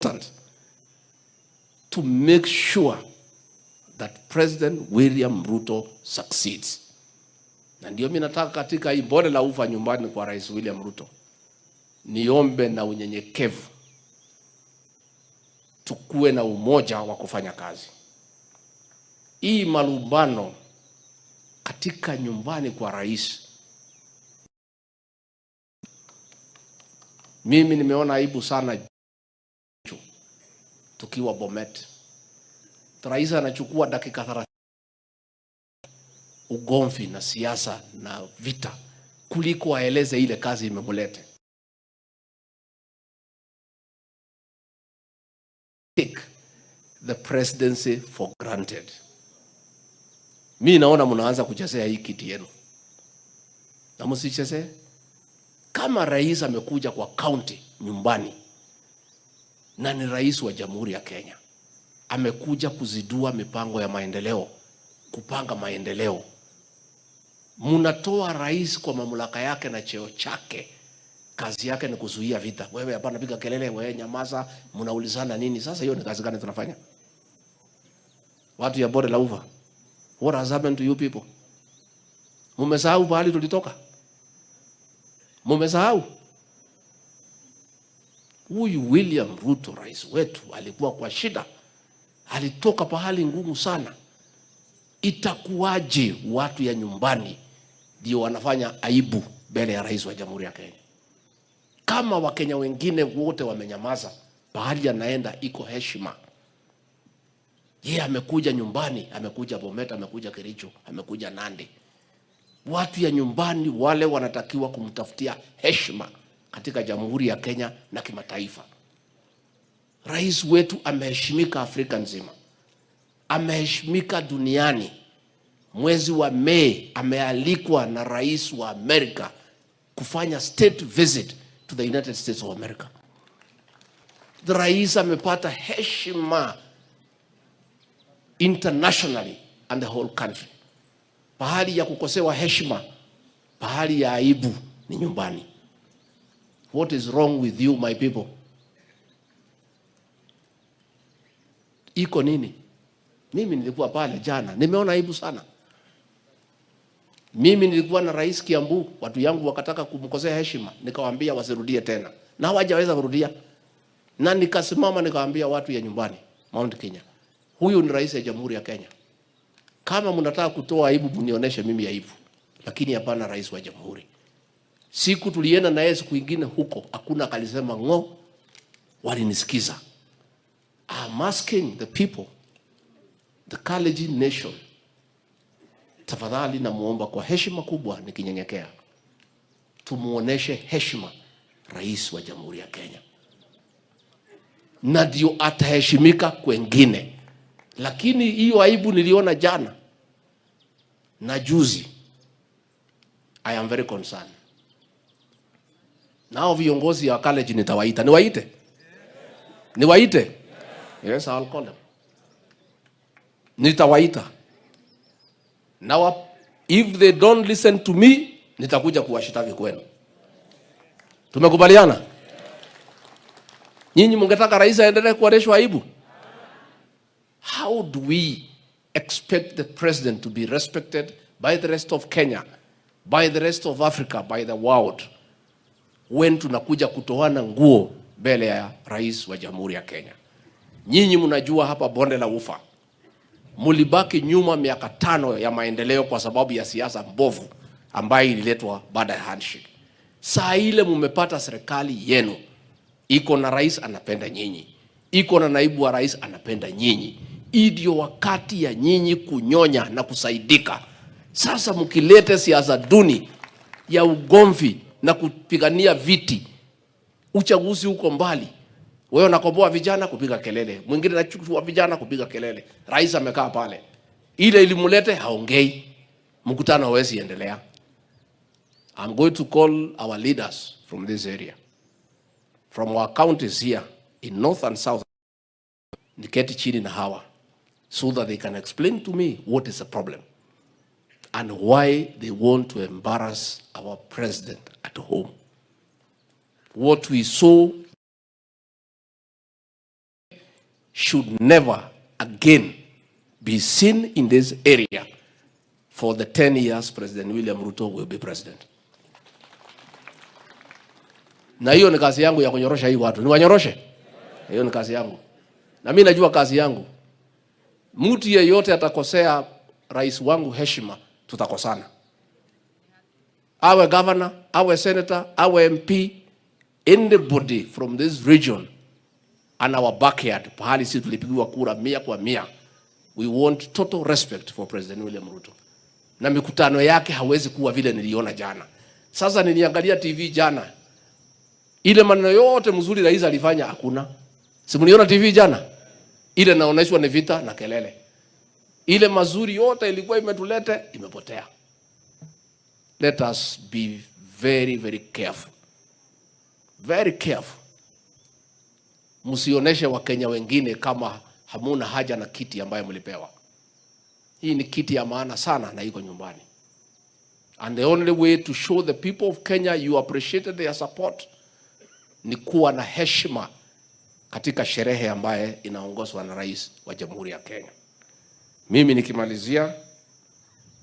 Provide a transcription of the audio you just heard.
Important to make sure that President William Ruto succeeds. Na ndio mimi nataka katika hii bonde la ufa nyumbani kwa Rais William Ruto, niombe na unyenyekevu tukuwe na umoja wa kufanya kazi. Hii malumbano katika nyumbani kwa rais, mimi nimeona aibu sana tukiwa Bomet. Rais anachukua dakika 30 ugomvi na siasa na vita kuliko aeleze ile kazi imemulete. Take the presidency for granted. Mi naona mnaanza kuchezea hii kiti yenu, na msichezee. Kama rais amekuja kwa county nyumbani na ni rais wa Jamhuri ya Kenya, amekuja kuzidua mipango ya maendeleo, kupanga maendeleo, munatoa rais kwa mamlaka yake na cheo chake, kazi yake ni kuzuia vita. Wewe hapana, piga kelele, wewe nyamaza, mnaulizana nini? Sasa hiyo ni kazi gani tunafanya? Watu ya bonde la ufa, what has happened to you people? Mumesahau pahali tulitoka? Mumesahau? Huyu William Ruto rais wetu alikuwa kwa shida, alitoka pahali ngumu sana. Itakuwaje watu ya nyumbani ndio wanafanya aibu mbele ya rais wa Jamhuri ya Kenya? Kama Wakenya wengine wote wamenyamaza, pahali anaenda iko heshima. Yeye amekuja nyumbani, amekuja Bomet, amekuja Kericho, amekuja Nandi. Watu ya nyumbani wale wanatakiwa kumtafutia heshima katika Jamhuri ya Kenya na kimataifa. Rais wetu ameheshimika Afrika nzima, ameheshimika duniani. Mwezi wa Mei amealikwa na rais wa Amerika kufanya state visit to the United States of America. The rais amepata heshima internationally and the whole country. Pahali ya kukosewa heshima, pahali ya aibu ni nyumbani. What is wrong with you my people? Iko nini? Mimi nilikuwa pale jana, nimeona aibu sana. Mimi nilikuwa na rais Kiambu, watu yangu wakataka kumkosea heshima, nikawaambia wasirudie tena, na hawajaweza kurudia. Na nikasimama nikawaambia watu ya nyumbani Mount Kenya, huyu ni rais ya Jamhuri ya Kenya. Kama mnataka kutoa aibu, mnionyeshe mimi aibu, lakini hapana rais wa jamhuri. Siku tulienda na yeye siku ingine huko, hakuna kalisema ngo, walinisikiza. I'm asking the people, the Kalenjin nation, tafadhali namuomba kwa heshima kubwa nikinyenyekea, tumuoneshe heshima rais wa Jamhuri ya Kenya, na ndio ataheshimika kwengine. Lakini hiyo aibu niliona jana na juzi, I am very concerned. Nao viongozi wa college nitawaita, niwaite, niwaite. Yes, I'll call them. Nitawaita. Now, if they don't listen to me, nitakuja kuwashitaki kwenu. Tumekubaliana? Nyinyi mungetaka rais aendelee kuonyeshwa aibu? How do we expect the president to be respected by the rest of Kenya, by the rest of Africa, by the world, when tunakuja kutoana nguo mbele ya rais wa Jamhuri ya Kenya? Nyinyi mnajua hapa bonde la ufa mulibaki nyuma miaka 5 ya maendeleo kwa sababu ya siasa mbovu ambayo ililetwa baada ya handshake. Saa ile mumepata serikali yenu iko na rais anapenda nyinyi, iko na naibu wa rais anapenda nyinyi. Hii ndio wakati ya nyinyi kunyonya na kusaidika. Sasa mkilete siasa duni ya ugomvi na kupigania viti, uchaguzi uko mbali. Wewe unakomboa vijana kupiga kelele, mwingine anachukua vijana kupiga kelele. Rais amekaa pale, ile ilimlete haongei, mkutano hawezi endelea. I'm going to call our leaders from this area, from our counties here in north and south, niketi chini na hawa so that they can explain to me what is the problem and why they want to embarrass our president at home. What we saw should never again be seen in this area for the 10 years President William Ruto will be president. Na hiyo ni kazi yangu ya kunyorosha hii watu. Niwanyoroshe? Hiyo ni kazi yangu. Na mimi najua kazi yangu. Mtu yeyote atakosea rais wangu heshima, tutakosana. Awe governor, awe senator, awe MP, anybody from this region and our backyard, pahali sisi tulipigiwa kura 100%. We want total respect for President William Ruto. Na mikutano yake hawezi kuwa vile niliona jana. Sasa niliangalia TV jana, ile maneno yote mzuri rais alifanya hakuna. Si mliona TV jana? Ile naoneshwa ni vita na kelele. Ile mazuri yote ilikuwa imetulete imepotea. Let us be very, very careful. Very careful. Msioneshe Wakenya wengine kama hamuna haja na kiti ambayo mlipewa. Hii ni kiti ya maana sana na iko nyumbani. And the only way to show the people of Kenya you appreciated their support ni kuwa na heshima katika sherehe ambaye inaongozwa na rais wa Jamhuri ya Kenya. Mimi nikimalizia,